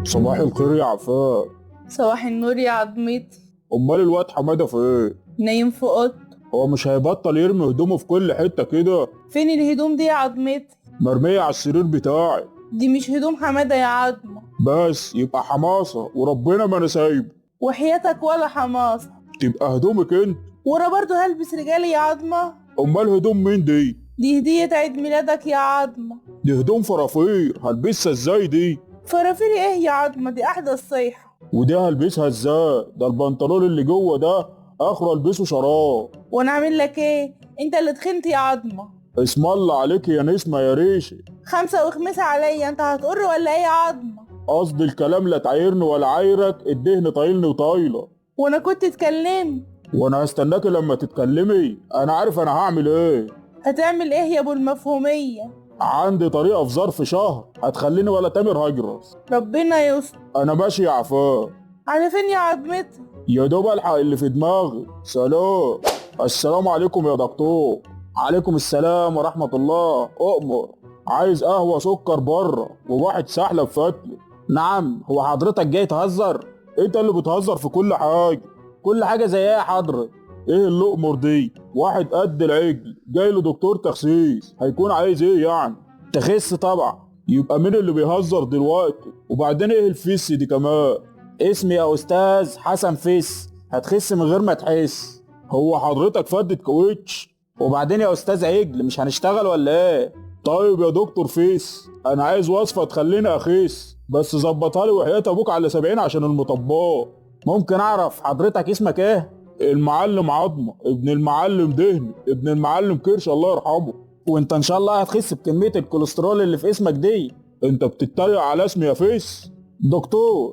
صباح الخير يا عفاف. صباح النور يا عظمتي. امال الواد حمادة فين؟ نايم في اوضته. هو مش هيبطل يرمي هدومه في كل حتة كده؟ فين الهدوم دي يا عظمتي؟ مرمية على السرير بتاعي. دي مش هدوم حمادة يا عظمه. بس يبقى حماصه، وربنا ما انا سايبه. وحياتك ولا حماصه. تبقى هدومك انت. ورا برضه هلبس رجالي يا عظمه. امال هدوم مين دي؟ دي هديه عيد ميلادك يا عظمه. دي هدوم فرافير، هلبسها ازاي دي؟ فرافيري ايه يا عظمه؟ دي احدث صيحة. ودي هلبسها ازاي؟ ده البنطلون اللي جوه ده اخره البسه شراب. وانا اعمل لك ايه؟ انت اللي تخنت يا عظمه. اسم الله عليك يا نسمه يا ريشه. 5 وخمسة عليا، انت هتقر ولا ايه يا عظمه؟ قصدي الكلام لا تعايرني ولا عايرك، الدهن طايلني وطايله. وانا كنت اتكلمت. وانا هستناكي لما تتكلمي، انا عارف انا هعمل ايه. هتعمل ايه يا ابو المفهوميه؟ عندي طريقه في ظرف شهر هتخليني ولا تامر هجرس. ربنا يستر. انا ماشي يا عفاف. على فين يا عظمتي؟ يا دوب الحق اللي في دماغي. سلام. السلام عليكم يا دكتور. عليكم السلام ورحمة الله. اؤمر. عايز قهوة سكر بره وواحد سحلب فتله. نعم، هو حضرتك جاي تهزر؟ انت اللي بتهزر في كل حاجة. كل حاجة زي ايه يا حضرتك؟ ايه اللي اؤمر دي؟ واحد قد العجل جاي له دكتور تخسيس، هيكون عايز ايه يعني؟ تخس طبعا. يبقى مين اللي بيهزر دلوقتي؟ وبعدين ايه الفيس دي كمان؟ اسمي يا استاذ حسن فيس، هتخس من غير ما تحس. هو حضرتك فدت كويتش؟ وبعدين يا استاذ عجل مش هنشتغل ولا ايه؟ طيب يا دكتور فيس، انا عايز وصفه تخليني اخس، بس ظبطها لي وحياة ابوك على 70 عشان المطبات. ممكن اعرف حضرتك اسمك ايه؟ المعلم عظمه، ابن المعلم دهني، ابن المعلم كرش الله يرحمه. وانت ان شاء الله هتخس بكمية الكوليسترول اللي في اسمك دي. انت بتتريق على اسمي يا فيس؟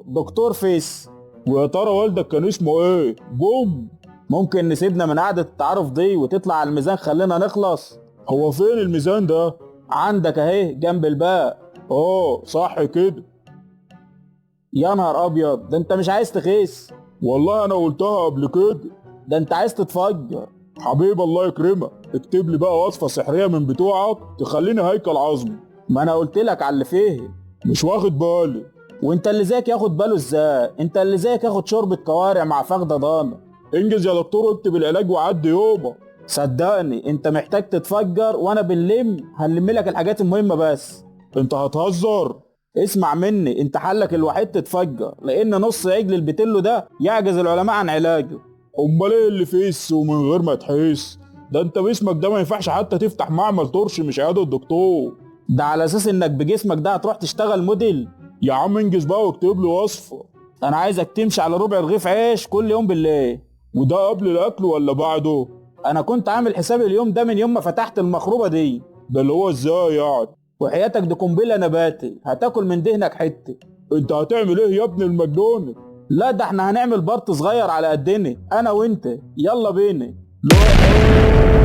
دكتور فيس. ويا ترى والدك كان اسمه ايه؟ بوم. ممكن نسيبنا من قعدة التعارف دي وتطلع على الميزان خلينا نخلص. هو فين الميزان ده؟ عندك اهي جنب الباب. اه صح كده. يا نهار ابيض، ده انت مش عايز تخس. والله انا قلتها قبل كده. ده انت عايز تتفجر. حبيب الله يكرمك، اكتب لي بقى وصفة سحرية من بتوعك تخليني هيكل عظمي. ما انا قلت لك على اللي فيه. مش واخد بالي. وانت اللي زيك ياخد باله ازاي؟ انت اللي زيك ياخد شوربة كوارع مع فخدة ضانة. انجز يا دكتور، اكتب العلاج وعدي يومك. صدقني انت محتاج تتفجر، وانا بنلم هنلم لك الحاجات المهمة بس. انت هتهزر؟ اسمع مني، انت حلك الوحيد تتفجر، لان نص عجل البتلو ده يعجز العلماء عن علاجه. امال ايه اللي فيس ومن غير ما تحس؟ ده انت باسمك ده ما ينفعش حتى تفتح معمل طرش مش عيادة الدكتور. ده على اساس انك بجسمك ده هتروح تشتغل موديل. يا عم انجز بقى واكتب لي وصفه. انا عايزك تمشي على ربع رغيف عيش كل يوم بالليل. وده قبل الاكل ولا بعده؟ انا كنت عامل حساب اليوم ده من يوم ما فتحت المخروبه دي. ده اللي هو ازاي يعني؟ وحياتك دي قنبلة نباتي، هتاكل من دهنك حتة. انت هتعمل ايه يا ابن المجنون؟ لا ده احنا هنعمل بارت صغير على قدنا انا وانت. يلا بينا. لا.